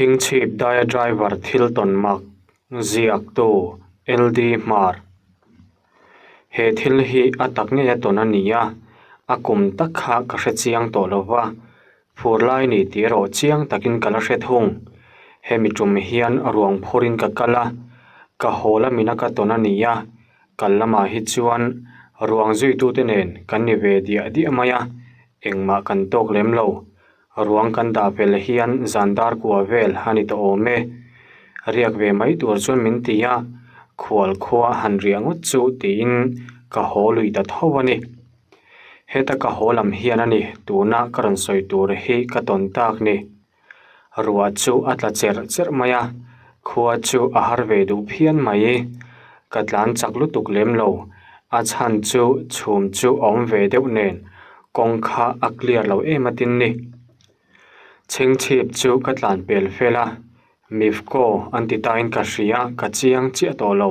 Chhingchhip daia driver thil tawn mak ziaktu LD Hmar. He thil hi a tak ngei a tawn a ni a, a kum tak kha ka hre chiang tawh lo va, fur lai ni tih erawh chiang takin ka la hre thung. Hemi tum hian ruang phurin ka kal a, ka haw lamina ka tawn a ni a, kal lamah hi chuan ruang zuitute nen kan ni ve diah diah mai a, engmah kan tawk lem lo. Ruang kan dah fel hian zan dar kua vel a ni tawh awm e. Riak ve mai tur chuan min ti a, khual khua han riah ngawt chu tiin ka haw lui ta tho a ni. Heta ka haw lam hian a ni tuna ka rawn sawi tur hi ka tawn tak ni. Ruah chu a tla cherh cherh mai a, khua chu a har ve duh phian mai. Ka tlan chak lutuk lem lo, a chhan chu chhum chu a awm ve deuh nen Kawng kha a clear lo em a tin ni. Chhingchhip chu ka tlan pel fel a, Mifco an ti tain ka hria, ka chiang chiah tawh lo.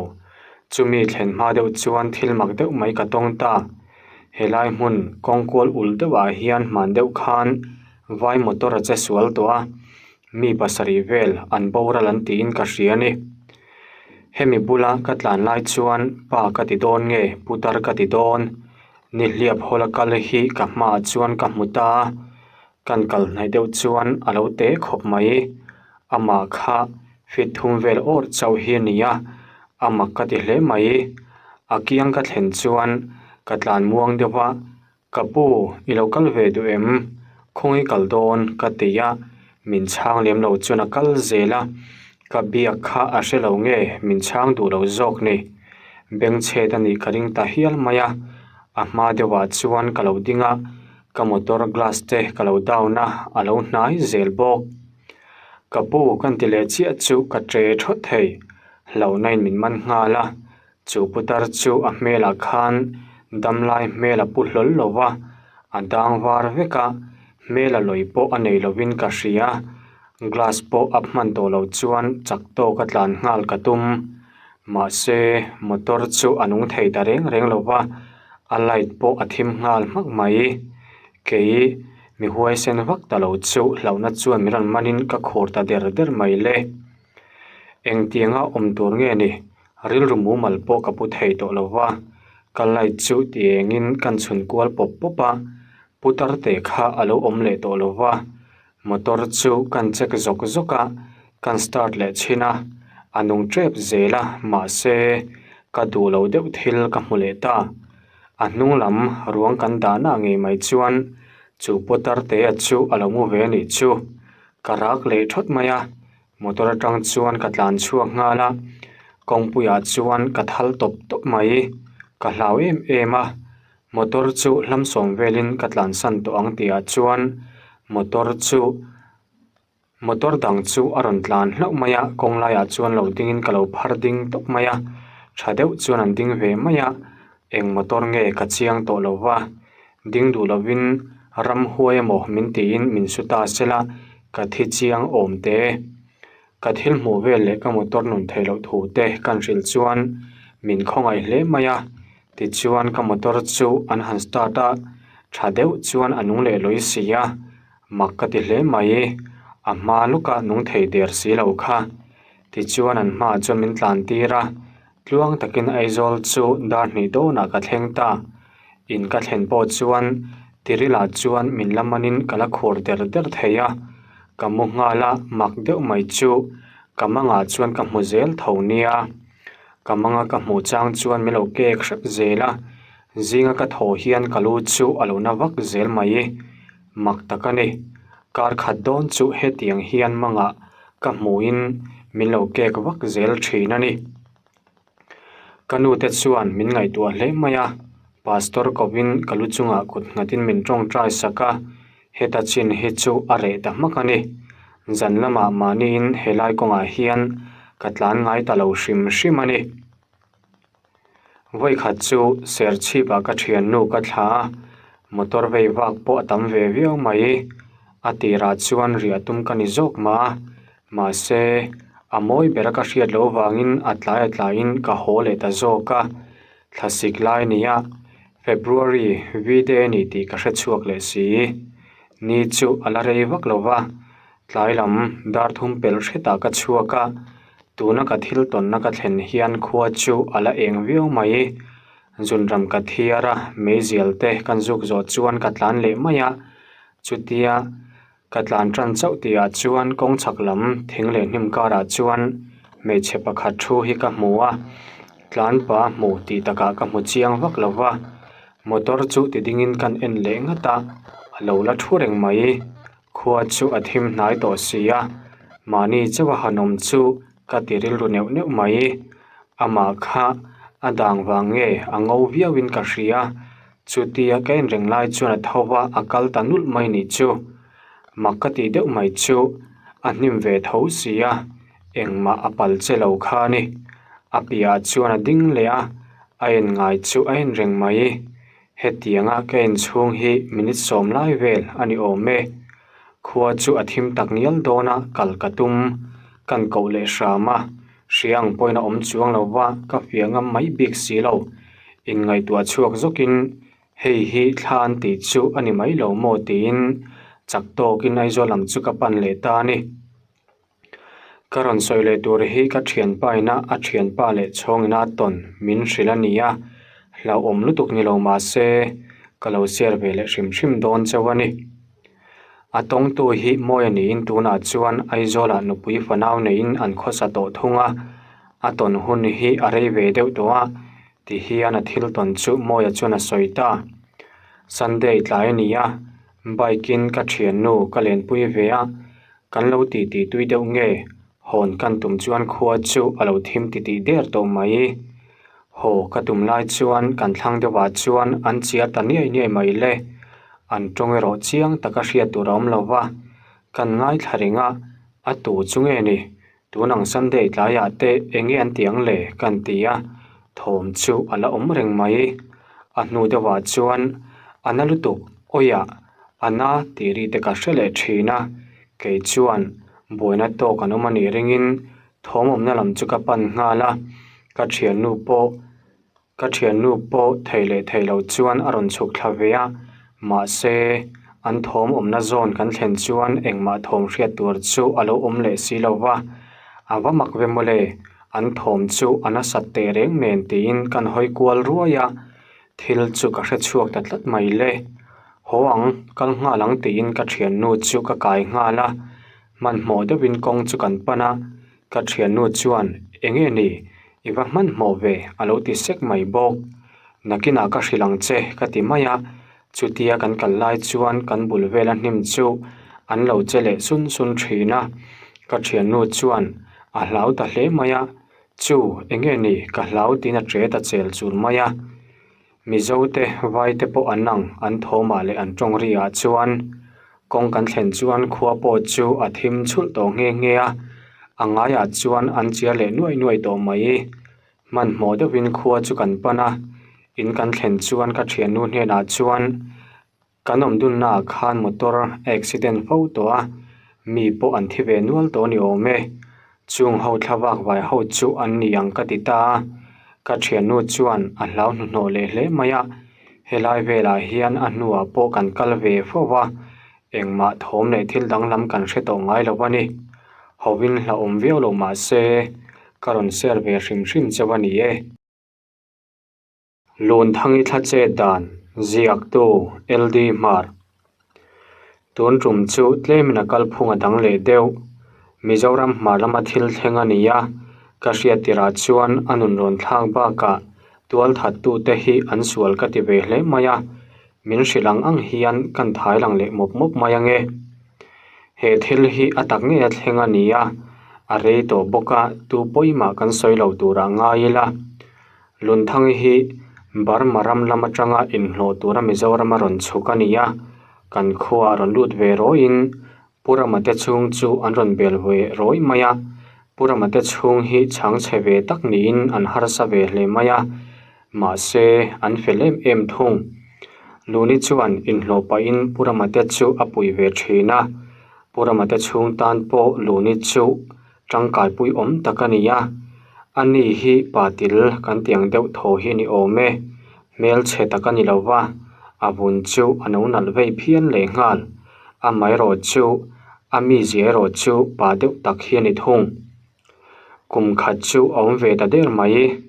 Chumi thlen hma deuh chuan thil mak deuh mai ka tawng ta. Helai hmun kawng kual ul deuhah hian hman deuh khan vai motor a che sual tawh a, mi pasarih vel an boral an tiin ka hria ni. Hemi bula ka tlan lai chuan pa ka ti dawn nge putar ka ti dawn. Nihliap hawla kal hi ka hmaah chuan ka hmu ta a, kan kal hnaih deuh chuan a lo te khawp mai. Amah kha fit thum vel awr chauh hi a ni a, a mak ka ti hle mai. A kiang ka thlen chuan ka tlan muang deuh a, Ka pu, i lo kal ve duh em? Khawngaih kal dawn ka ti a, min chhang lem lo chuan a kal zel a, ka biak kha a hre lo nge min chhang duh lo zawk ni. Bengchhet a nih ka ring ta hial mai a, a hma deuhah chuan ka lo ding a, ka motor glass te ka lo down a, a lo hnai zel bawk. Ka pu kan ti leh chiah chu ka che thawt thei, hlauhna in min man nghal a, chu putar chu a hmelah khan damlai hmel a pu hlawl lo va, a dang var vek a, hmel a lawi pawh a nei lovin ka hria. Glass pawh a hman tawh loh chuan chak tawk a tlan nghal ka tum. Mahse, motor chu a nung thei ta reng reng lo va, a light pawh a thim nghal hmak mai. Kei, mi huaisen vak ta lo chu hlauhna chuan min rawn manin ka khur ta der der mai le. Engtianga awm tur nge ni? Rilru mumal pawh ka pu thei tawh lo va, ka light chu ti engin kan chhun kual pawp pawp a, putar te kha a lo awm leh tawh lo va. Motor chu kan check zawk zawk a, kan start leh chhin a, a nung tep zel a, mahse ka duh lo deuh thil ka hmu leh ta. A hnung lam ruang kan dahna ngei mai chuan chu putar te a chu a lo mu ve a nih chu. Ka rak leh thawt mai a, motor atang chuan ka tlan chhuak nghal a, kawngpuiah chuan ka thal tawp tawp mai, ka hlau em em a. Motor chu hlam sawm velin ka tlansan tawh ang tih ah chuan motor chu motor dang chu a rawn tlan hlauh mai a kawng laiah chuan lo dingin ka lo phar ding tawp mai a tha deuh chuan an ding ve mai a eng motor nge ka chiang tawh lo va ding duh lovin ramhuai emaw min tiin min su ta sela ka thi chiang awm te. Ka thil hmuh vel leh ka motor nun theih loh thu te kan hrilh chuan min khawngaih hle mai a, tichuan ka motor chu an han start a, tha deuh chuan a nung leh lawi si a, mak ka ti hle mai, a hma lawka nung thei der si lo kha. Tichuan an hmaah chuan min tlan tir a, tluang takin Aizawl chu dar hnih dawnah ka thleng ta. In ka thlen pawh chuan Tirila chuan min la manin ka la khur der der thei a, ka mu nghal a mak deuh mai chu ka mangah chuan ka hmu zel tho nia. Ka manga ka hmuh chang chuan min lo kek hrep zel a, zinga ka thaw hian ka lu chu a lo na vak zel mai. Mak tak a ni, kar khat dawn chu hetiang hian mangah ka hmuhin min lo kek vak zel thin a ni. Ka nu te chuan min ngaihtuah hle mai a, Pastor kovin ka lu chungah kut nghatin min tawngtai sak a, heta chin hi chu a reh ta hmak a ni. Zan lamah mahniin helai kawngah hian ka tlan ngai ta lo hrim hrim a ni. Vawikhat chu Serchhipah ka thiannu ka thla a, motor vei vak pawh a tam ve viau mai. A tirah chuan riah tum ka ni zawk mah a, Mahse, a mawi bera ka hriat loh vangin a tlai a tlaiin ka haw leh ta zawk a, thlasik lai nia February V-day a ni tih ka hre chhuak leh si. Ni chu a la rei vak lo va. Tlai lam dar thum pelh hretah ka chhuak a, tuna ka thil tawnna ka thlen hian khua chu a la eng viau mai. Zunram ka thiar a, meizial te kan zuk zawh chuan ka tlan leh mai a, chutia ka tlan tan chauh tihah chuan kawng chhak lam thing leh hnim karah chuan hmeichhe pakhat thu hi ka hmu a, tlan pa hmu tih takah ka hmu chiang vak lo va, motor chu ti dingin kan en leh ngat a, a lo la thu reng mai. Khua chu a thim hnai tawh si a, mahni chauha han awm chu ka ti rilru neuh neuh mai. Amah kha a dang vang nge a ngo viauin ka hria, chutia ka en reng lai chuan a tho va a kal ta nulh mai nih chu. Mak ka tih deuh mai chu a hnim ve tho si a, engmah a pal che lo kha a ni. A piahah chuan a ding leh a, a en ngai chu a en reng mai. Hetianga ka inchhung hi minute sawm lai vel a ni awm e. Khua chu a thim tak ngial dawn a, kal ka tum. Kan koh leh hram a, hria ang pawhin a awm chuang lo va, ka fiah ngam mai bik si lo. Inngaihtuah chhuak zawkin hei hi thla an tih chu a ni mai lo maw tiin chak tawkin Aizawl lam chu ka pan leh ta a ni. Ka rawn sawi leh tur hi ka thianpa ina a thianpa leh chhawng ina tawn min hrilh a ni a, hlauhawm lutuk ni lo mahse ka lo share ve leh hrim hrim dawn chauh a ni. A tawngtu hi mawi a niin tunah chuan Aizawlah nupui fanau neiin an khawsa tawh thung a, a tawn hun hi a rei ve deuh tawh a ti hian a thil tawn chu Mawia chuan a sawi ta. Sunday tlai a ni a, bike in ka thiannu ka lenpui ve a, Kan lo tih tih tui deuh nge? Hawn kan tum chuan khua chu a lo thim ti tih der tawh mai. Haw ka tum lai chuan kan thlang deuhah chuan an chiar ta niai niai mai le. An tawng erawh chiang taka hriat tur a awm lo va, kan ngaithla reng a, a tu chu nge ni? Tun ang Sunday tlaiah te eng nge an ti ang le? kan ti a, thawm chu a la awm reng mai. A hnu deuhah chuan a na lutuk, awiah a na tih ri te ka hre leh thin a, kei chuan buaina tawk an awm a nih ringin thawm awmna lam chu ka pan nghal a, ka thiannu pawh Ka thiannu pawh thei leh thei lo chuan a rawn chhuk thla ve a, mahse an thawm awmna zawn kan thlen chuan engmah thawm hriat tur chu a lo awm leh si lo va, a va mak ve mawle, an thawm chu a nasat teh reng nen tiin kan hawi kual ruai a, thil chu ka hre chhuak ta tlat mai le. Haw ang, kal nghal ang tiin ka thiannu chu ka kai nghal a, hmanhmawh deuhin kawng chu kan pan a, Ka thiannu chuan, Enge ni? I va hmanhmawh ve, a lo ti sek mai bawk. Nakinah ka hrilh ang che, ka ti mai a. Chutia kan kal lai chuan kan bul vela hnim chu an lo che leh sun sun thin a. Ka thiannu chuan a hlau ta hle mai a, Chu, enge ni? Ka hlau tiin a ṭe ta chel chul mai a. Mizote, Vaite pawh an ang, an thawmah leh an tawng ri ah chuan kawng kan thlen chuan khua pawh chu a thim chhulh tawh nghe nghe a, a ngaiah chuan an chiar leh nuai nuai tawh mai. Hmanhmawh deuhin khua chu kan pan a, in kan thlen chuan ka thiannu hnenah chuan Kan awm dunnaah khan motor a accident fo tawh a, mi pawh an thi ve nual tawh a ni awm e. Chung ho thlavak vai ho chu an ni ang ka ti ta a, ka thiannu chuan a hlau hnuhnawh leh hle mai a, helai velah hian a hnuah pawh kan kal ve fo va, engmah thawm leh thil danglam kan hre tawh ngai lo a ni. Hovin hlauhawm viau lo mah se, ka rawn share ve hrim hrim chauh a ni e. Lunthangi thla chet dan, ziaktu LD Hmar. Tun tum chu tlemin a kalphung a dang leh deuh. Mizoram hmar lama thil thleng a ni a, ka hriat tirah chuan a nun rawn thlak bakah tualthattute hi an sual ka ti ve hle mai a, min hrilh ang ang hian kan thai lang leh mawp mawp mai ange. He thil hi a tak ngei a thleng a ni a, a rei tawh bawk a, tu pawimah kan sawi lo turah ngai ila. Lunthangi hi Burma ram lam atanga inhlawh tura Mizoram a rawn chhuk a ni a, kan khuaah rawn lut ve rawiin Pu Rama te chhung chu an rawn bel ve rawi mai a, Pu Rama te chhung hi chhang chhe ve tak niin an harsa ve hle mai a, mahse an fel em em thung. Luni chuan inhlawh pahin Pu Rama te chu a pui ve thin a, Pu Rama te chhung tan pawh Luni chu Tangkaipui awm tak a ni a, a ni hi patil kan tih ang deuh thaw hi a ni awm e, hmelchhe tak a ni lo va, a vun chu a no nalh vei phian leh nghal, amaherawh chu. A mizia erawh chu pa deuh tak hi a ni thung. Kum khat chu a awm ve ta der mai.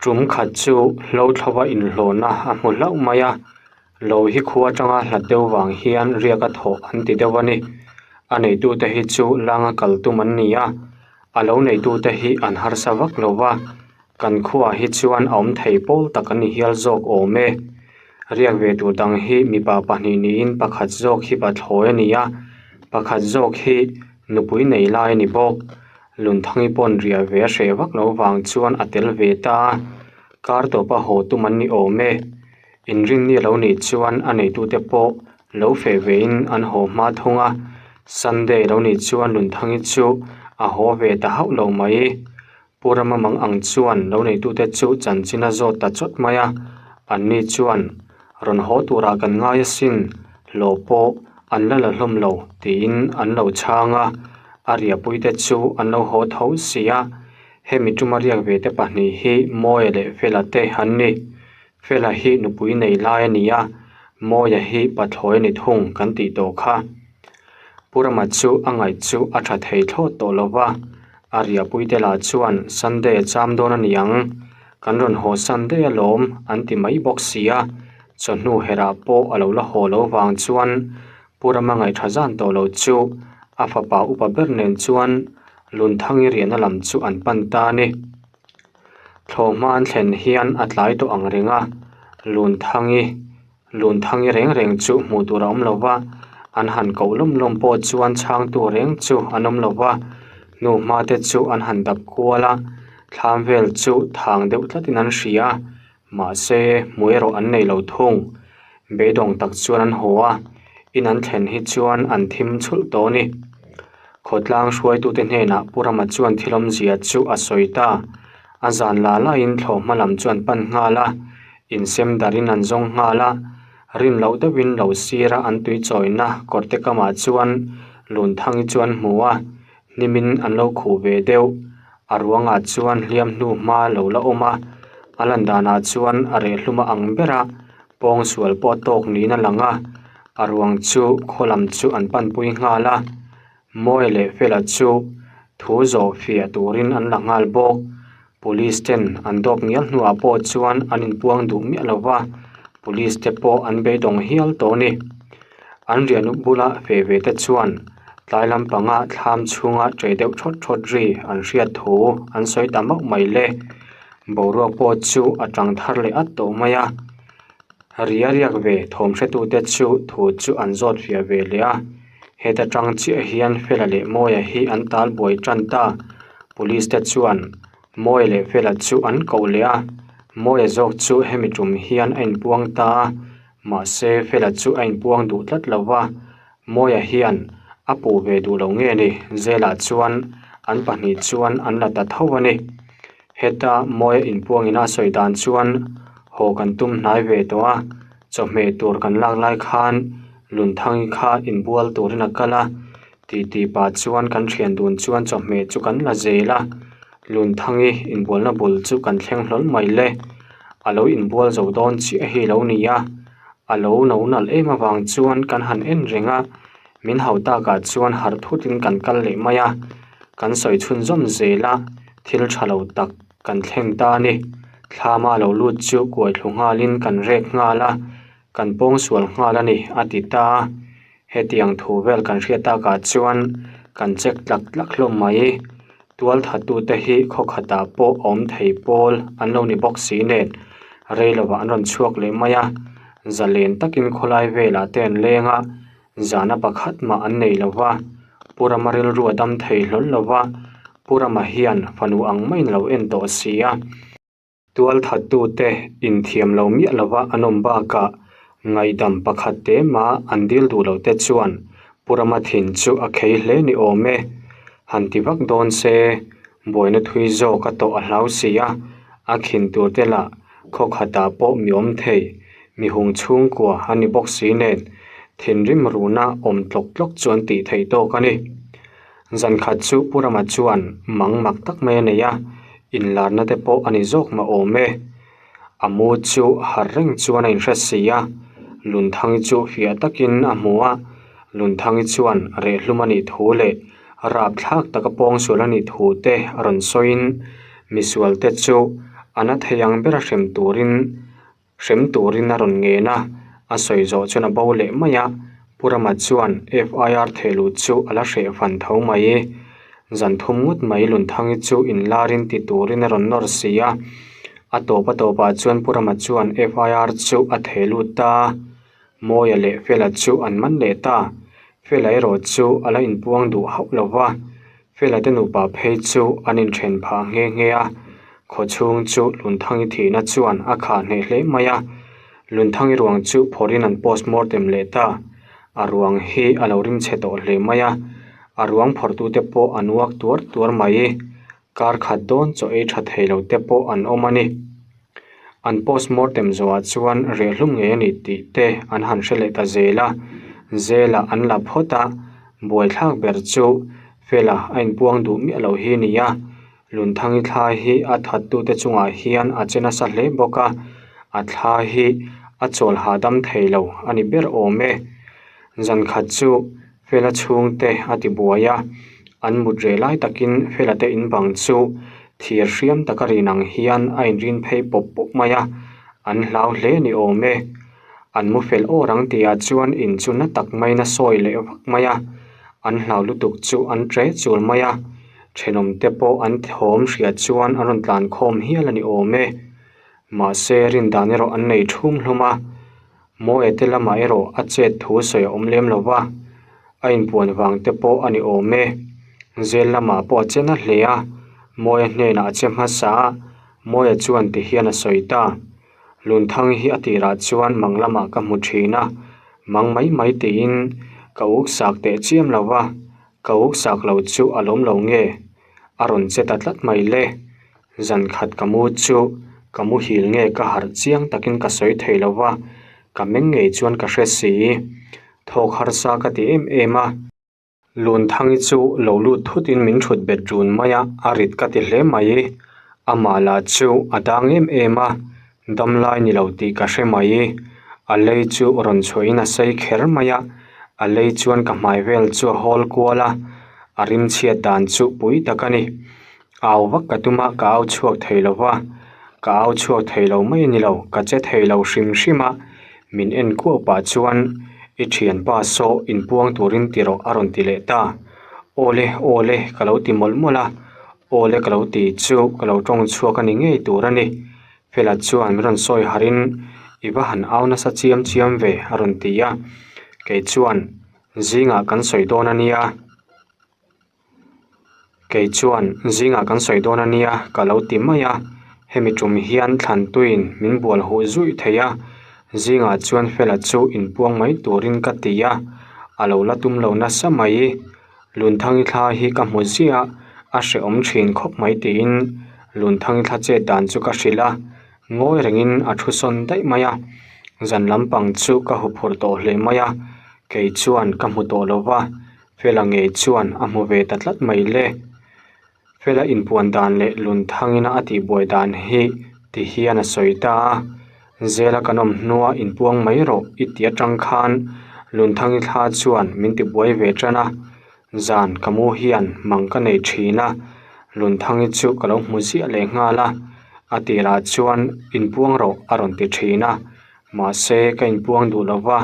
Tum khat chu hlo thlova inhlawhna a hmu hlauh mai a, lo hi khua atanga hlat deuh vang hian riak a thawh an ti deuh a ni. A neitute hi chu langa kal tum an ni a, a lo neitute hi an harsa vak lo va, kan khuaah hi chuan a awm thei pawl tak an ni hial zawk awm e. Riak ve tur dang hi mipa pahnih niin pakhat zawk hi pathlawi a ni a, pakhat zawk hi nupui nei lai a ni bawk. Lunthangi pawn riah ve a hreh vak loh vang chuan a tel ve ta a, kar tawpa haw tum an ni awm e. Inrinni a lo nih chuan a neitute pawh lo feh vein an haw hma thung a, Sunday lo nih chuan Lunthangi chu a haw ve ta hauh lo mai. Pu Rama mang ang chuan lo neitute chu chanchin a zawt ta chawt mai a, anni chuan rawn haw turah kan ngai asin, hlawh pawh an la la hlawm lo tiin an lo chhang a, a riahpuite chu an lo haw tho si a, hemi tuma riak ve te pahnih hi Mawia leh Fela te an ni. Fela hi nupui nei lai a ni a, Mawia hi pathlawi a ni thung kan tih tawh kha. Pu Rama chu a ngaih chu a tha thei thlawt tawh lo va, a riahpuite lah chuan Sunday a cham dawn a ni ang, kan rawn haw Sunday alawm an ti mai bawk si a, chawhnu herah pawh a lo la haw lo vang chuan Pu Rama ngaihṭha zan tawh lo chu a fapa upa ber nen chuan Lunthangi riahna lam chu an pan ta a ni. Thlawhhma an thlen hian a tlai tawh ang reng a, Lunthangi Lunthangi reng reng chu hmuh tur a awm lo va, an han koh lawm lawm pawh chuan chhangtu reng chu an awm lo va, hnuhma te chu an han dap kual a, thlam vel chu thang deuh tlatin an hria a, mahse hmuh erawh an nei lo thung. Beidawng tak chuan an haw a, in an thlen hi chuan an thim chhulh tawh a ni. Khawtlang hruaitute hnenah Pu Rama chuan thil awmzia chu a sawi ta. A zan la laiin thlawhhma lam chu an pan nghal a, insem darin an zawng nghal a, rin loh deuhin lo sira an tui chawina kawrte kamah chuan Lunthangi chu an hmu a, hnimin an lo khuh ve deuh. A ruangah chuan hliam hnu hma lo la awm a, a lan danah chuan a rehhlum a ang ber a, pawngsual pawh a tawk niin a lang a, a ruang chu khaw lam chu an panpui nghal a, Mawia leh Fela chu thu zawh fiah turin an la nghal bawk. Police ten an dawp ngial hnuah pawh chuan an inpuang duh miah lo va, police te pawh an beidawng hial tawh a ni. An riahnu bula feh ve te chuan tlai lampanga thlam chhunga ṭe deuh ṭhawt ṭhawt ri an hriat thu an sawi ta mauh mai le. Boruak pawh chu a ṭang thar leh at tawh mai a. Ria riak ve thawm hretute chu thu chu an zawt fiah ve leh a. Heta ṭang chiah hian Fela leh Mawia hi an tal buai ṭan ta. Police te chuan Mawia leh Fela chu an koh leh a. Mawia zawk chu hemi ṭum hian a inpuang ta a. Mahse Fela chu a inpuang duh tlat lo va. Mawia hian a puh ve duh lo nge ni? Zelah chuan an pahnih chuan an la ta tho a ni. Heta Mawia inpuangin a sawi dan chuan haw kan tum hnai ve tawh a, chawhmeh tur kan lak lai khan Lunthangi kha inbual turin a kal a, titi pah chuan kan thian dun chuan chawhmeh chu kan la zel a, Lunthangi inbualna bul chu kan thleng hlawl mai le. A lo inbual zo dawn chiah hi lo ni a, a lo no nalh em avang chuan kan han en reng a, min hau takah chuan harh thutin kan kal leh mai a, kan sawi chhunzawm zel a, thil tha lo tak kan thleng ta a ni. Thlama lo lut chu kuai thlu nghalin kan rek nghal a, kan pawngsual nghal a ni a ti ta a. Hetiang thu vel kan hriat takah chuan kan check tlak tlak hlawm mai. Tualthattute hi khaw khatah pawh awm thei pawl an lo ni bawk si nen rei lovah an rawn chhuak leh mai a, zalen takin khawlai velah te an leng a, zana pakhat mah an nei lo va, Pu Rama rilru a dam thei hlawl lo va, Pu Rama hian fanu ang maiin a lo en tawh si a. Tualthattute inthiam lo miah lova an awm bakah ngaihdam pakhat te mah an dil duh loh te chuan Pu Rama thin chu a khei hle ni awm e. Han ti vak dawn se, buaina thui zawk a tawh a hlau si a, a khin tur te lah khaw khatah pawh mi awm thei, mi hung chhungkua a ni bawk si nen thinrim ruhna awm tlawk tlawk chu an tih theih tawk a ni. Zan khat chu Pu Rama chuan mang mak tak mai a nei a, inlarna te pawh a ni zawk mah awm e. A mu chu harh reng chuan a inhre si a, Lunthangi chu fiah takin a hmu a. Lunthangi chuan rehlum a nih thu leh rapthlak taka pawngsual a nih thu te a rawn sawiin misualte chu a na thei ang bera hrem turin hrem turin a rawn ngen a, a sawi zawh chuan a bo leh mai a, Pu Rama chuan FIR thehluh chu a la hreh fan tho mai. Zan thum ngawt mai Lunthangi chu inlarin ti turin a rawn nawr si a, a tawp a tawpah chuan Pu Rama chuan FIR chu a thehlut ta. Mawia leh Fela chu an man leh ta. Fela erawh chu a la inpuang duh hauh lo va, Fela te nupa phei chu an inthen phah nghe nghe a. Khawchhung chu Lunthangi thihna chuan a khah hneh hle mai a. Lunthangi ruang chu phawrhin an postmortem leh ta. A ruang hi a lo rimchhe tawh hle mai a, a ruang phawrhtute pawh an uak tuar tuar mai. Kar khat dawn chaw ei tha thei lo te pawh an awm a ni. An postmortem zawhah chuan rehlum ngei a ni tih te an han hre leh ta zel a, Zela an la phawt a, buaithlak ber chu Fela a inpuang duh miah lo hi ni a, Lunthangi thla hi a thattute chungah hian a che nasa hle bawk a, a thla hi a chawl hahdam thei lo a ni ber awm e. Zan khat chu Fela chhungte a ti buai a, an mut reh lai takin Fela te in bang chu thir hriam taka rin ang hian a inrin phei pawp pawp mai a, an hlau hle ni awm e. An mu fel awr ang tihah chuan in chu na tak maiin a sawi leh vak mai a, an hlau lutuk chu an ṭe chul mai a, ṭhenawmte pawh an thawm hriat chuan an rawn tlan khawm hial a ni awm e. Mahse rin dan erawh an nei ṭhum hlawm a. Mawia te lamah erawh a chet thu sawi a awm lem lo va, a inpuan vang te pawh a ni awm e. Zel lamah pawh a che na hle a, Mawia hnenah a che hmasa a, Mawia chuan ti hian a sawi ta. Lunthang hi a tirah chuan mang lamah ka hmu thin a, mang mai mai tiin ka uk sak teh chiam lo va, ka uk sak lo chu a lawm lo nge? A rawn che ta tlat mai le. Zan khat ka mu chu ka muhil nge ka harh chiang takin ka sawi thei lo va, ka meng ngei chuan ka hre si. Thawk harsa ka ti em em a. Lunthangi chu lo lut thutin min thut bet run mai a, a rit ka ti hle mai. Amah lah chu a dang em em a, damlai ni lo tih ka hre mai. A lei chu rawn chhuahin a sei kher mai a, a lei chuan ka hmai vel chu a hawl kual a, a rimchhiat dan chu pui tak a ni. Au vak ka tum a, ka au chhuak thei lo va, ka au chhuak thei lo mai a ni lo, ka che thei lo hrim hrim a, min en kuau pah chuan i thianpa saw inpuang turin ti rawh a rawn ti leh ta. Awle awle ka lo ti mawlh mawlh a, awle ka lo ti chu ka lo tawng chhuak a ni ngei tur a ni. Fela chuan min rawn sawi harin i va han au nasa chiam chiam ve a rawn ti a, kei chuan zingah kan sawi dawn a nia. Kei chuan zingah kan sawi dawn a nia ka lo ti mai a, hemi tum hian thlantuiin min bual huh zuih thei a, zingah chuan Fela chu inpuang mai turin ka ti a, a lo la tum lo nasa mai. Lunthangi thla hi ka hmu ziah a, a hrehawm thin khawp mai tiin Lunthangi thla chet dan chu ka hrilh a, ngawi rengin a thu sawn daih mai a, zan lampang chu ka huphurh tawh hle mai a, kei chuan ka hmu tawh lo va. Fela ngei chuan a hmu ve ta tlat mai le. Fela inpuan dan leh Lunthangina a tihbuai dan hi ti hian a sawi ta a, Zela kan awm hnua inpuang mai rawh i ti atang khan Lunthangi thla chuan min tibuai ve tan a, zan ka mu hian mang ka nei thin a, Lunthangi chu ka lo hmu ziah leh nghal a, a tirah chuan inpuang rawh a rawn ti thin a, mahse ka inpuang duh lo va.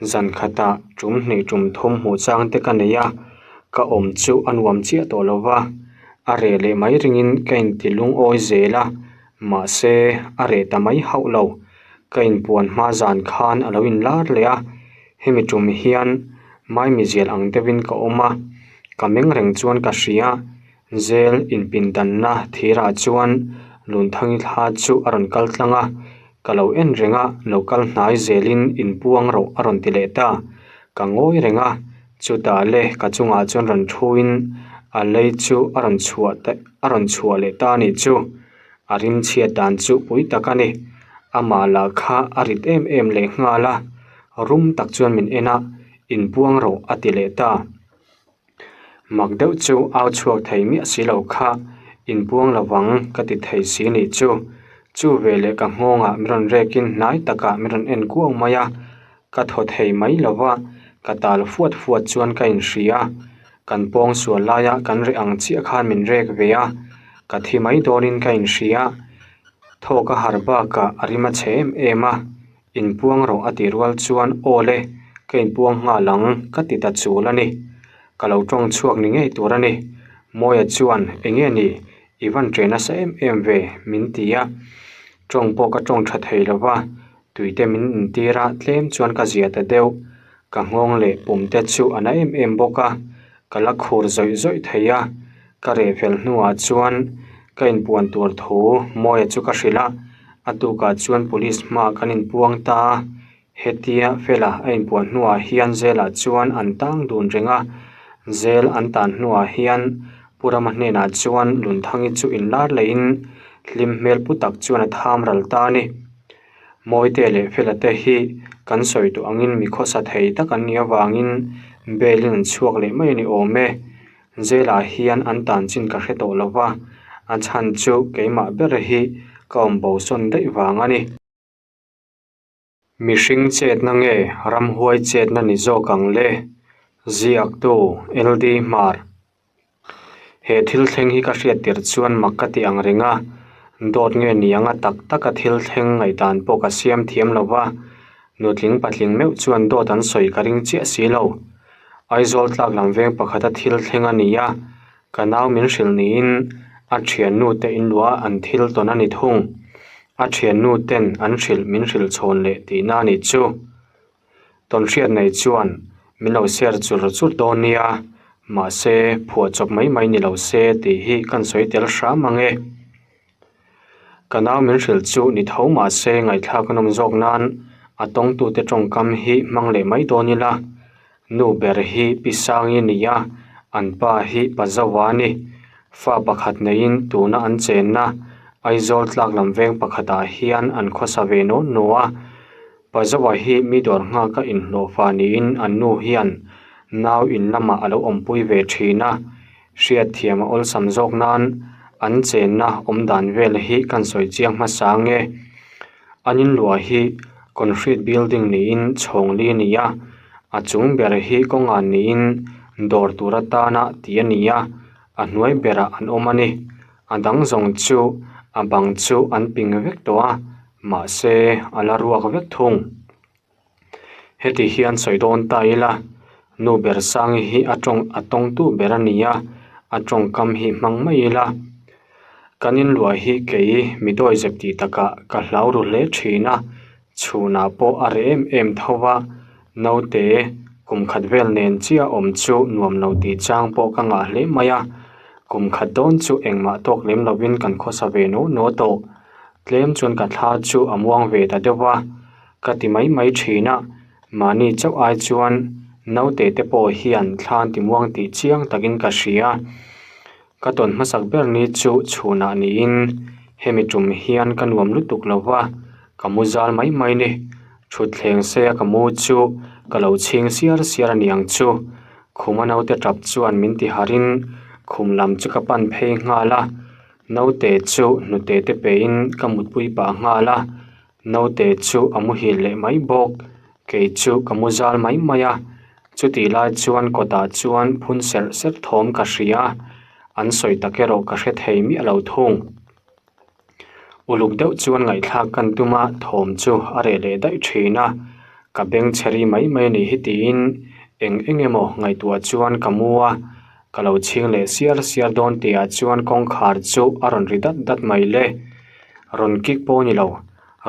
Zan khatah tum hnih tum thum hmuh chang te ka nei a, ka awm chu a nuam chiah tawh lo va, a reh leh mai ringin ka inti lungawi zel a, mahse a reh ta mai hauh lo. Ka inpuan hma zan khan a lo inlar leh a, hemi tum hian maimizial ang deuhin ka awm a, ka meng reng chuan ka hria. Zel inpindanna thirah chuan Lunthangi thla chu a rawn kal tlang a, ka lo en reng a, lo kal hnai zelin inpuang rawh a rawn ti leh ta. Ka ngawi reng a, chutah le ka chungah chuan rawn thuin a lei chu a rawn chhuah ta a rawn chhuah leh ta a nih chu. A rimchhiat dan chu pui tak a ni. Amah lah kha a rit em em leh nghal a, rum tak chuan min en a, inpuang rawh a ti leh ta. Mak deuh chu au chhuak thei miah si lo kha, inpuang lovang ka ti thei si nih chu. Chu veleh ka nghawngah min rawn rekin hnai takah min rawn en kuau mai a, ka thaw thei mai lo va. Ka tal fuat fuat chuan ka inhria. Kan pawng sual laia kan reh ang chiah khan min rek ve a, ka thi mai dawnin ka inhria. Thawk a har bakah a rim a chhe em em a, inpuang rawh a ti rual chuan aw le, ka inpuang nghal ang ka ti ta chul a ni. Ka lo tawng chhuak ni ngei tur a ni. Mawia chuan eng nge ni i van ṭe nasa em em ve min ti a, tawng pawh ka tawng ṭha thei lo va, Tuite min intir a, tlem chuan ka zia ta deuh. Ka nghawng leh pum te chu a na em em bawk a, ka la khur zawih zawih thei a. Ka reh fel hnuah chuan ka inpuan tur thu Mawia chu ka hrilh a, a tukah chuan police hmaah kan inpuang ta a. Hetia Fela a inpuan hnuah hian Zelah chuan an tang dun reng a, Zel an tan hnuah hian Pu Rama hnenah chuan Lunthangi chu inlar lehin hlim hmel pu tak chuan a tham ral ta a ni. Mawite leh Fela te hi kan sawi tawh angin mi khawsa thei tak an nih avangin bail in an chhuak leh mai a ni awm e. Jail-ah hian an tan chin ka hre tawh lo va, a chhan chu keimah ber hi ka awm bo sawn daih vang a ni. Mihring chetna nge ramhuai chetna ni zawk ang le? Ziaktu LD Hmar He thil thleng hi ka hriat tir chuan mak ka ti ang reng a, dawt nge ni anga tak taka thil thleng ngaihdan pawh ka siam thiam lo va, nutling patling meuh chuan dawt an sawi ka ring chiah si lo. Aizawl tlak lam veng pakhata thil thleng a ni a, ka nau min hrilh niin a thiannu te inluah an thil tawn a ni thung. A thiannu ten an hrilh min hrilh chhawn leh tihna a nih chu. Tawnhriat nei chuan min lo share chur chur dawn nia, mahse phuah chawp mai mai ni lo se tih hi kan sawi tel hram ang e. Ka nau min hrilh chu ni tho mahse ngaihthlak a nawm zawk nan a tawngtute tawngkam hi hmang leh mai dawn ila, nu ber hi Pi Sangi ni a, an pa hi Pa Zova a ni. Fa pakhat neiin tuna an chenna Aizawl tlak lam veng pakhatah hian an khawsa ve naw naw a. Pazawa hi mi dawr nghaka inhlawhfa niin an nu hian nau in lamah a lo awmpui ve thin a, hriatthiam a awlsam zawk nan an chenna awm dan vel hi kan sawi chiang hmasa nge. An inluah hi concrete building niin chhawng li a ni a, a chung ber hi kawngan niin dawr tur atana tih a ni a, a hnuai berah an awm a ni. A dang zawng chu a bang chu an ping vek tawh a. Mahse, a la ruak vek thung. Heti hian sawi dawn ta ila, nu ber Sangi hi a tawng a tawngtu ber a ni a, a tawngkam hi hmang mai ila. Kan inluah hi kei mi dawizep tih takah ka hlau ru hle thin a, chhunah pawh a reh em em tho va, naute kum khat vel nen chiah awm chu nuam lo tih chang pawh ka ngah hle mai a, kum khat dawn chu engmah tawk lem lovin kan khawsa ve nuau nuau tawh. Tlem chuan ka thla chu a muang ve ta deuh va, ka ti mai mai thin a, mahni chauh ai chuan naute te pawh hian thla an ti muang tih chiang takin ka hria. Ka tawn hmasak ber ni chu chhunah niin hemi tum hian ka nuam lutuk lo va, ka mu zal mai mai ni. Thutthleng seia ka mu chu ka lo chhing siar siar a niang chu. Khuma naute tap chuan min ti harhin khum lam chu ka pan phei nghal a. Naute chu hnute te pein ka mutpui pah nghal a, naute chu a muhil leh mai bawk, kei chu ka mu zal mai mai a, chutih lai chuan kawtah chuan phun serh serh thawm ka hria a, an sawi tak erawh ka hre thei miah lo thung. Uluk deuh chuan ngaihthlak kan tum a, thawm chu a reh leh daih thin a, ka beng chhe ri mai mai a nih hi tiin eng eng emaw ngaihtuah chuan ka mu a. Ka lo chhing leh siar siar dawn tihah chuan kawngkhar chu a rawn ri dat dat mai le. Rawn kik pawh a ni lo,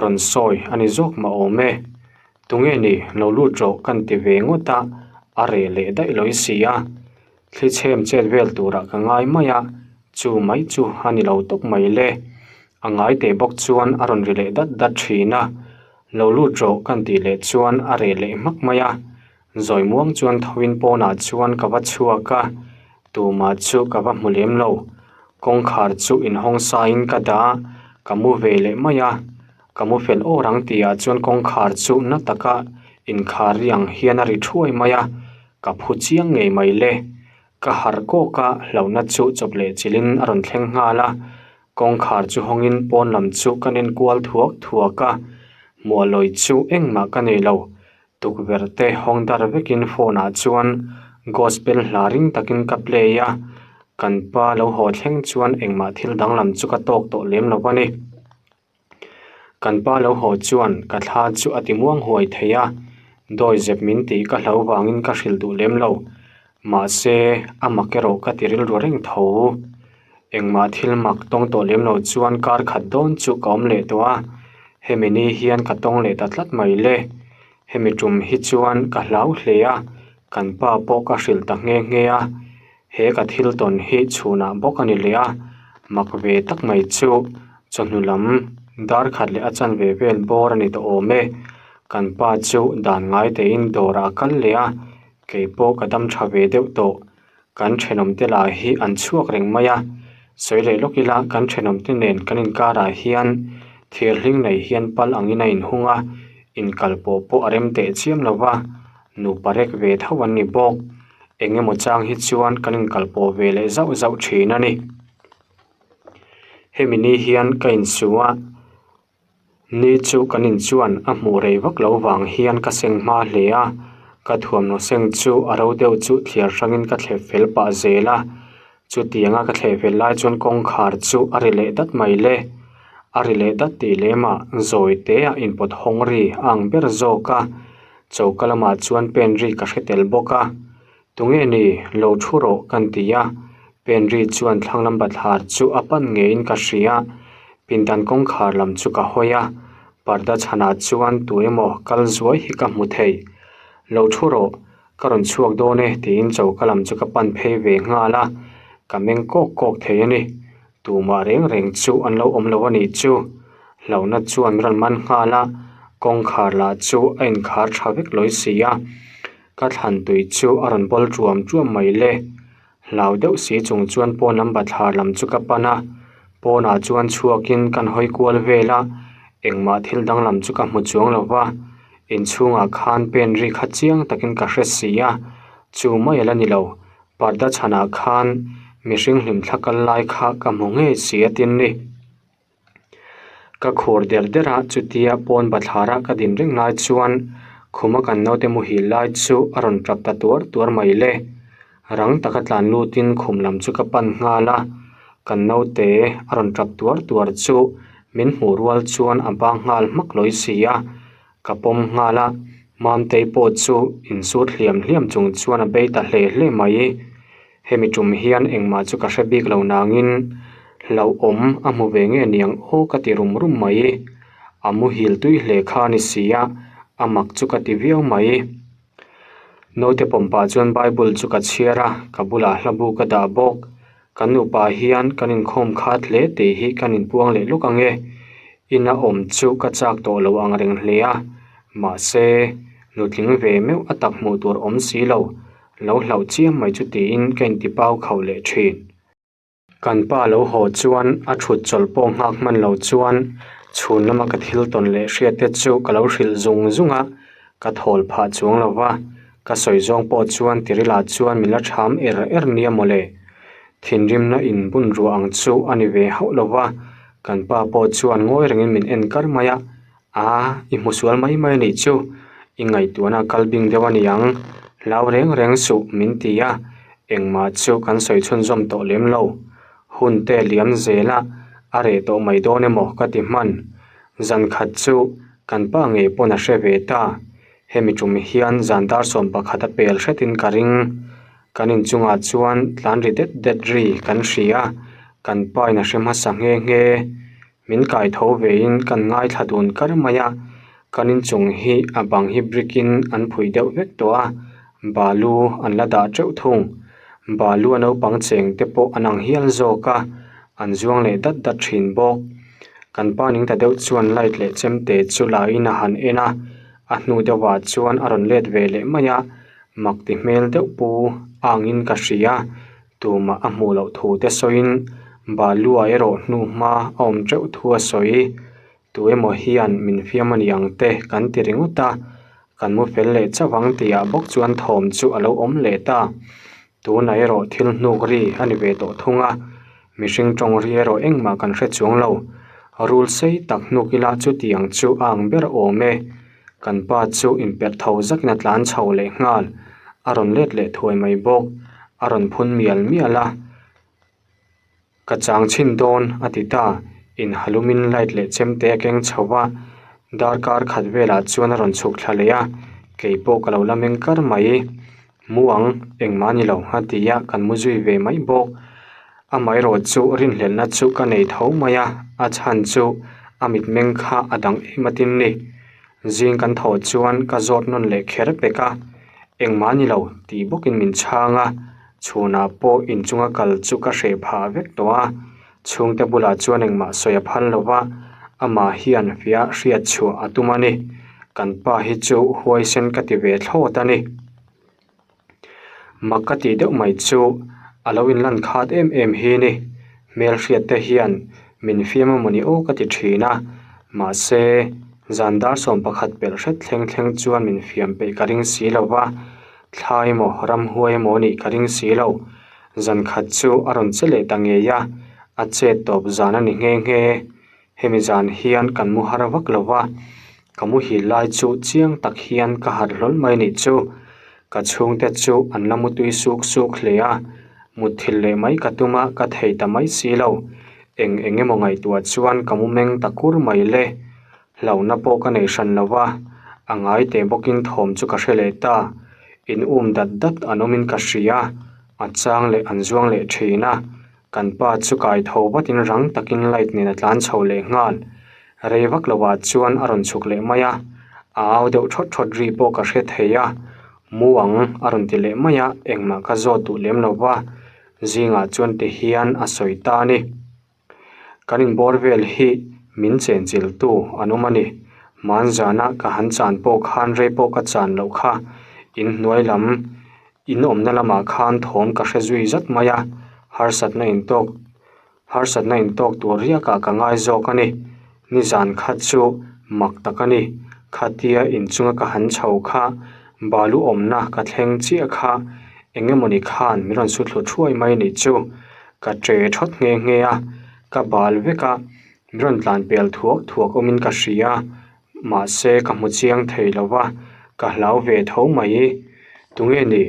rawn sawi a ni zawk mah awm e. Tunge ni lo lut rawh kan ti ve ngawt a, a reh leh daih lo i si a. Thli chhem chet vel turah ka ngai mai a, chu mai chu a ni lo tawp mai le. A ngai teh bawk chuan a rawn ri leh dat dat thin a, lo lut rawh kan tih leh chuan a reh leh hmak mai a. Zawi muang chuan thoin pawnah chuan ka va chhuak a, tumah chu ka va hmu lem lo. Kawngkhar chu inhawng sain ka dah a, ka mu ve leh mai a. Ka mu fel awr ang tihah chuan kawngkhar chu na taka inkhar ri ang hian a ri thuai mai a, ka phu chiang ngei mai le. Ka harh kawk a, hlauhna chu chawp leh chilhin a rawn thleng nghal a. Kawngkhar chu hawngin pawn lam chu ka nen kual thuak thuak a, hmuah lawi chu engmah ka nei lo. Tukverh te hawng dar vekin phone ah chuan gospel hla ring takin ka play a, kan pa lo haw thleng chuan engmah thil danglam chu ka tawk tawh lem lo a ni. Kan pa lo haw chuan ka thla chu a ti muang huai thei a, dawi zep min tih ka hlo vangin ka hrilh duh lem lo. Mahse, a mak erawh ka ti rilru reng tho. Engmah thil mak tawng tawh lem lo chuan kar khat dawn chu ka awm leh tawh a, hemi ni hian ka tawng leh ta tlat mai le. Hemi tum hi chuan ka hlau hle a, kan pa pawh ka hrilh ta nghe nghe a. He ka thil tawn hi chhunah bawk a ni leh a, mak ve tak mai chu chawhnu lam dar khat leh a chanve vel bawr a ni tawh awm e. Kan pa chu dan ngai tein dawrah a kal leh a, kei pawh ka dam tha ve deuh tawh. Kan thenawmte lah hi an chhuak reng mai a, sawi leh lawk ila kan thenawmte nen kan inkarah hian thir hling nei hian pal angin a inhung a, inkal pawh pawh a rem teh chiam lo va, nupa rek ve tho an ni bawk. Eng emaw chang hi chuan kan inkal pawh ve leh zauh zauh thin a ni. Hemi ni hian ka insu a, ni chu kan in chuan a hmuh rei vak lo vang hian ka seng hma hle a, ka thuamhnaw seng chu a ro deuh chu thliar hrangin ka thlep fel pah zel a, chutianga ka thleh fel lai chuan kawngkhar chu a ri leh dat mai le. A ri leh dat tih lemah zawi te a inpawt hawng ri a ang ber zawk a. Choka lamah chuan pen ri ka hre tel bawk a, Tunge ni, lo thu rawh kan ti a, pen ri chuan thlanglam bathlar chu a pan ngeiin ka hria, pindan kawngkhar lam chu ka hawi a, parda chhanah chuan tu emaw kal zuai hi ka hmu thei. Lo thu rawh, ka rawn chhuak dawn e tiin choka lam chu ka pan phei ve nghal a, ka meng kawk kawk thei a ni. Tumah reng reng chu an lo awm lo a nih chu. Hlauhna chuan min rawn man nghal a, kawngkhar lah chu a inkhar tha vek lawi si a. Ka thlan tui chu a rawn bawl ṭuam ṭuam mai le. Hlau deuh si chung chuan pawn lam bathlar lam chu ka pan a, pawnah chuan chhuakin kan hawi kual vel a, engmah thil danglam chu ka hmu chuang lo va. Inchhungah khan pen ri kha chiang takin ka hre si a, chu mai a la ni lo. Parda chhanah khan mihring hlimthla kal lai kha ka hmu ngei si a tin ni. Ka khur der der a, chutia pawn bathlara ka din reng lai chuan khuma kan naute muhil lai chu a rawn tap ta tuar tuar mai le. Rang taka tlan lutin khum lam chu ka pan nghal a, kan naute a rawn tap tuar tuar chu min hmuh rual chuan a bang nghal hmak lawi si a. Ka pawm nghal a, Mamtei pawh chu insut hliam hliam chung chuan a bei ta hle hle mai. Hemi tum hian engmah chu ka hre bik lo nangin hlauhawm a hmu ve nge niang aw ka ti rum rum mai. A muhil tui hle kha a ni si a, a mak chu ka ti viau mai. Naute pawm pah chuan Bible chu ka chhiar a, ka bulah hla bu ka dah bawk. Kan nupa hian kan inkhawm khat hle tih hi kan inpuang leh lawk ang e. Ina awm chu ka chak tawh lo ang reng hle a, mahse, nutling ve meuh a tak hmuh tur awm si lo, lo hlauh chiam mai chu tiin ka intipau khauh leh thin. Kan pa lo haw chuan a thut chawlh pawh nghak hman lo chuan chhun lama ka thil tawn leh hriat te chu ka lo hrilh zung zung a, ka thawl phah chuang lo va, ka sawi zawng pawh chuan tirila chuan min la tham er er nia mawle. Thinrimna in bun ruah ang chu a ni ve hauh lo va, kan pa pawh chuan ngawi rengin min en kar mai a, Aa, i hmu sual mai mai a nih chu, i ngaihtuahna kal bing deuh a ni ang, hlau reng reng suh min ti a, engmah chu kan sawi chhunzawm tawh lem lo. Hun te liam zel a, a reh tawh mai dawn emaw ka ti hman. Zan khat chu kan pa ngei pawn a hre ve ta, hemi tum hian zan dar 11 a pel hretin ka ring. Kan inchungah chuan tlan ri det det ri kan hria, kan pa in a hre hmasa nghe nghe. Min kai tho vein kan ngaithla dun kar mai a, kan inchung hi a bang hi brick in an phui deuh vek tawh a, balu an la dah teuh thung. Balu a naupang cheng te pawh an ang hial zawk a, an zuang leh dat dat thin bawk. Kan pa ning ta deuh chuan light leh chemte chu la in a han en a, a hnu deuhah chuan a rawn let ve leh mai a, mak ti hmel deuh pu a angin ka hria. Tumah a hmuh loh thu te sawiin Balua erawh hnu hma a awm teuh thu a sawi. Tu emaw hian min fiam a ni ang te kan ti ringawt a, kan mu fel leh chauh ang tihah bawk chuan thawm chu a lo awm leh ta. Tunah erawh thil hnuk ri a ni ve tawh thung a, mihring tawng ri erawh engmah kan hre chuang lo. Rul sei tak hnuk ila chutiang chu a ang ber awm e. Kan pa chu inperh tho zakin a tlan chho leh nghal. A rawn let leh thuai mai bawk. A rawn phun mial mial a. Ka chang chhin dawn, a ti ta. Inhalumin light leh chemte a keng chho va, darkar khat velah chuan a rawn chhuk thla leh a, kei pawh ka lo la meng kar mai. Mu ang, engmah a ni lo, a ti a, kan mu zui ve mai bawk. Amaherawh chu rinhlelhna chu ka nei tho mai a, a chhan chu a mitmeng kha a dang em atin ni. Zing kan thawh chuan ka zawt nawn leh kher pek a, engmah a ni lo tih bawkin min chhang a, chhunah pawh inchunga kal chu ka hreh phah vek tawh a, chhungte bulah chuan engmah sawi a phal lo va, amah hian fiah hriat chhuah a tum a ni. Kan pa hi chu huaisen ka ti ve thlawt a ni. Mak ka tih deuh mai chu a lo inlan khat em em hi ni. Hmelhriat te hian min fiam a mawni aw ka ti thin a, mahse zan dar 11 pelh hret thleng thleng chuan min fiam peih ka ring si lo va, thla emaw ramhuai emaw nih ka ring si lo. Zan khat chu a rawn che leh ta ngei a, a chet tawp zan a ni nghe nghe. Hemi zan hian kan mu har vak lo va, ka muhil lai chu chiang tak hian ka harh hlawl mai nih chu. Ka chhungte chu an la mutui suk suk hle a, mutthilh leh mai ka tum a, ka thei ta mai si lo. Eng eng emaw ngaihtuah chuan ka mu meng ta kur mai le. Hlauhna pawh ka nei hran lo va, a ngai teh bawkin thawm chu ka hre leh ta. In um dat dat an awmin ka hria, a chang leh an zuang leh thin a. Kan pa chu kai tho vatin rang takin light nen a tlan chho leh nghal. Rei vak lovah chuan a rawn chhuk leh mai a, a au deuh thawt thawt ri pawh ka hre thei a, Mu ang a rawn ti leh mai a, engmah ka zawt duh lem lo va, zingah chuan ti hian a sawi ta a ni. Kan inbawr vel hi min chenchiltu an awm a ni. Hmanzana ka han chan pawh khan rei pawh ka chan loh kha inhnuai lam In awmna lamah khan thawm ka hre zui zat mai a, harsatna intawk harsatna intawk tur riakah ka ngai zawk a ni. Nizan kha chu mak tak a ni. Khatia inchunga ka han chho kha balu awmna ka thleng chiah kha eng emawni khan min rawn su thlu thuai mai nih chu. Ka che thawt nghe nghe a, ka bal vek a, min rawn tlan pel thuak thuak awmin ka hria. Mahse ka hmu chiang thei lo va, ka hlau ve tho mai. Tunge ni?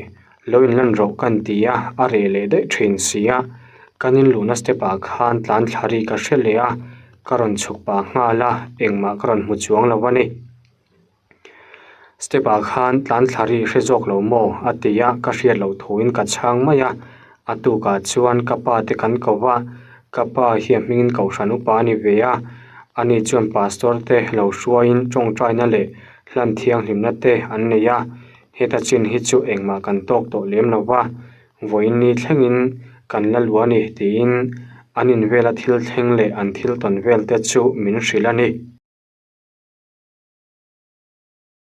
Lo inlan rawh kan ti a, a reh leh daih thin si a. Kan inluhna step ah khan tlan thla ri ka hre leh a, ka rawn chhuk pah nghal a, engmah ka rawn hmu chuang lo a ni. Step ah khan tlan thla ri hre zawk lo maw? a ti a, ka hriat loh thuin ka chhang mai a. A tukah chuan ka pa te kan ko va, ka pa hi a hmingin kohhran upa a ni ve a, ani chuan pastor te lo hruaiin tawngtaina leh hlan thianghlimna te an nei a, heta chin hi chu engmah kan tawk tawh lem lo va, vawiin ni thlengin kan la luah a ni tiin an in vela thil thleng leh an thil tawn vel te chu min hrilh a ni.